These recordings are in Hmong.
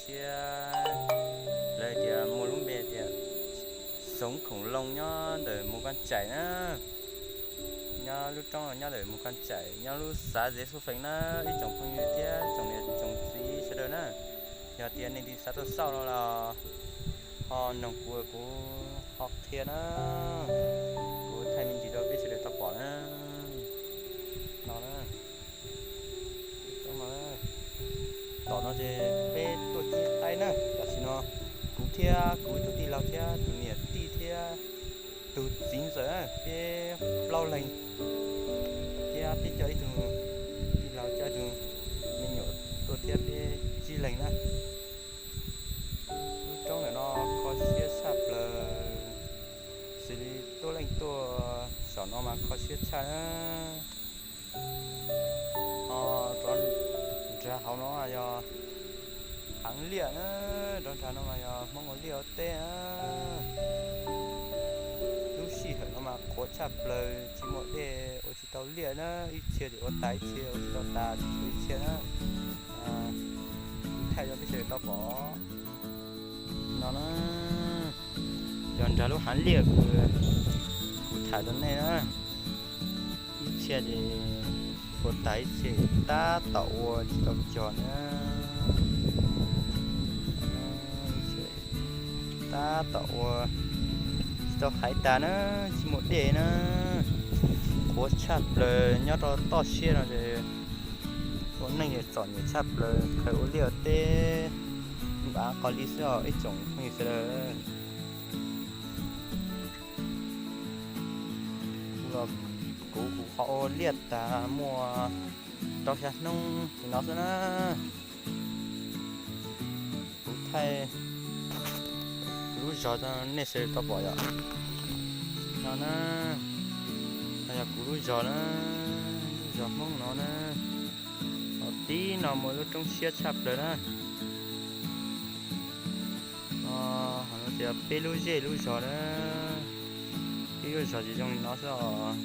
Thiab lawv tias muaj lub npe tias Xoov Khoom Loo nyob ntawm Mus Koj Tsaim na. Nyob lub roob no nyob ntawm Mus Koj Tsaim, nyob lub xav Zes Xus Fees na, ib tsoom phooj ywg thiab tsoom niam tsoom txiv sawv daws na. Yog tias nej twg xav tuaj xauj no los ho noog kuv, kuv ho qhia na, kuv thaij me ntsis rau peb sawv daws tau pom na. No na, tom no ces peb tuaj ci qaib na. Tam sim no kuv thiab kuv tus tij laug thiab tus niam tij thiab tus txiv ntxawm peb plaub leeg, thiab peb coj ib tug tij laug coj ib tug me nyuam tuaj thiab peb tsib leeg na. Lub roob ntawm no kho siab tshaj plaws, xws li tuaj leej tuaj saum no mas kho siab tshaj na. Ho rov nrad hauv no yog Haav Liaj na, rov nrad no mas yog Hmoob ua liaj ua teb na. Lub sij hawm no mas qhuav tshaj plaws, tsis muaj dej ua tsis tau liaj na, ib txhia ces ua tas, ib txhia ua tsis tau tas, ib txhia na. Kuv thaij rau peb sawv daws tau pom no na, yog nrad lub Haav Liaj kuv, kuv tham rau nej na. Ib txhia ces ua tas, ib txhia tab tom ua tsis tau cog na. Tab tom ua tsis tau hais tas na, tsis muaj dej na. Qhuav tshaj plaws, nyob rau toj siab no ces ua neej txom nyem tshaj plaws, khaws ua liaj ua teb npav qos li xwb os ib tsoom phooj ywg sawv daws. Kuv, kuv qhov ua liaj tas muaj rau xya hnub li no xwb na. Kuv thaij kuv lub zos rau nej sawv daws tau pom yom. No na, no yog kuv lub zos na, lub zos Hmoob no na. Ho tib no muaj lub roob siab tshaj plaws na. No, ho no ces peb lub zej lub zos na, peb lub zos ces zoo li no xwb os.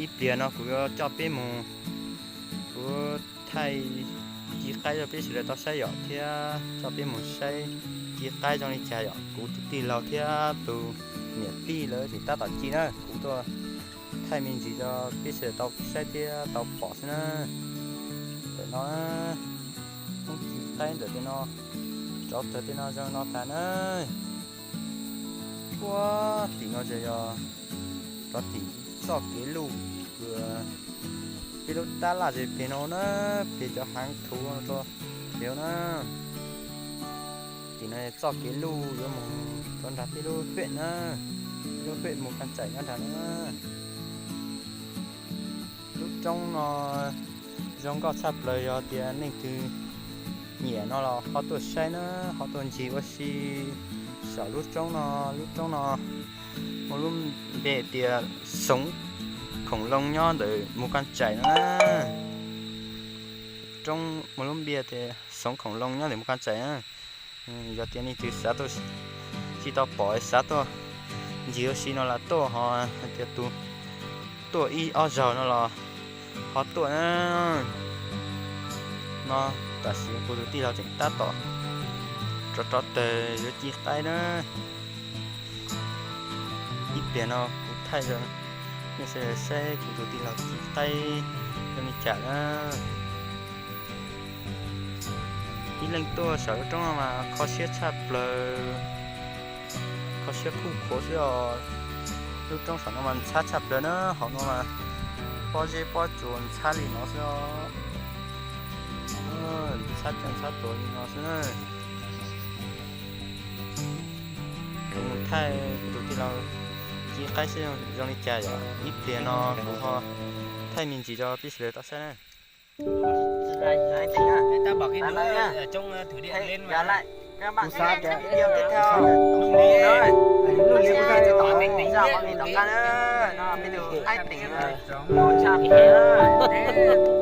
Ib pliag no kuv yuav coj peb mus, kuv thaij ci qaib rau peb sawv daws tau saib yom, thiab coj peb mus saib ci qaib zoo li cas yom. Kuv tus tij laug thiab tus niam tij lawv tseem tab tom ci na, kuv tuaj thaij me ntsis rau peb sawv daws tau saib thiab tau pom xwb na. Ntawm no, hoob ci qaib ntawm tej no, rov tawm tej no zoo no tas na. Puag tim no ces yog rov tim txoj kev luj, peb lub tab laj ces pem no na, pem cov haav thuv rau pem na. Tim no txoj kev luj yuav mus rau nram peb lub fem na, peb lub fem Mus Koj Tsaim nyob nrad na. Lub roob no zoo nkauj tshaj plaws, yog tias leej twg nyiam no los ho tuaj saib na, ho tuaj ncig ua si saum lub roob no. Lub roob no muaj lub npe tias Xoov Khoom Loo nyob ntawm Mus Koj Tsaim no na. Roob muaj lub npe tias Xoov Khoom Loo nyob ntawm Mus Koj Tsaim na. Yog tias leej twg xav tuaj, tsis tau pom xav tuaj ncig ua si no los tuaj, ho hais tias tus tuaj ib ob zaug no los ho tuaj na. No tam sim kuv tus tij laug tseem tab tom rov rov tawg yuav ci qaib na. Ib pliag no kuv thaij rau nej sawv daws saib kuv tus tij laug ci qaib zoo li cas na. Ib leeg tuaj saum lub roob no mas kho siab tshaj plaws, kho siab khuj khuav xwb os. Lub roob saum no mas ntxhab tshaj plaws na, hauv no mas pob zeb pob tsuas ntxhab li no xwb os. Ntxhab cov ntxhab tuag li no xwb na. Kuv mus thaij kuv tus tij laug ci qaib seb zoo li cas yom. Ib pliag no kuv ho thaij me ntsis rau peb sawv daws tau saib na. Kuv xav tias video tiếp theo, lub liv kuv xav tsis tau, ra mov mis tom qab na, no peb tus qaib teem no tshaj plaws.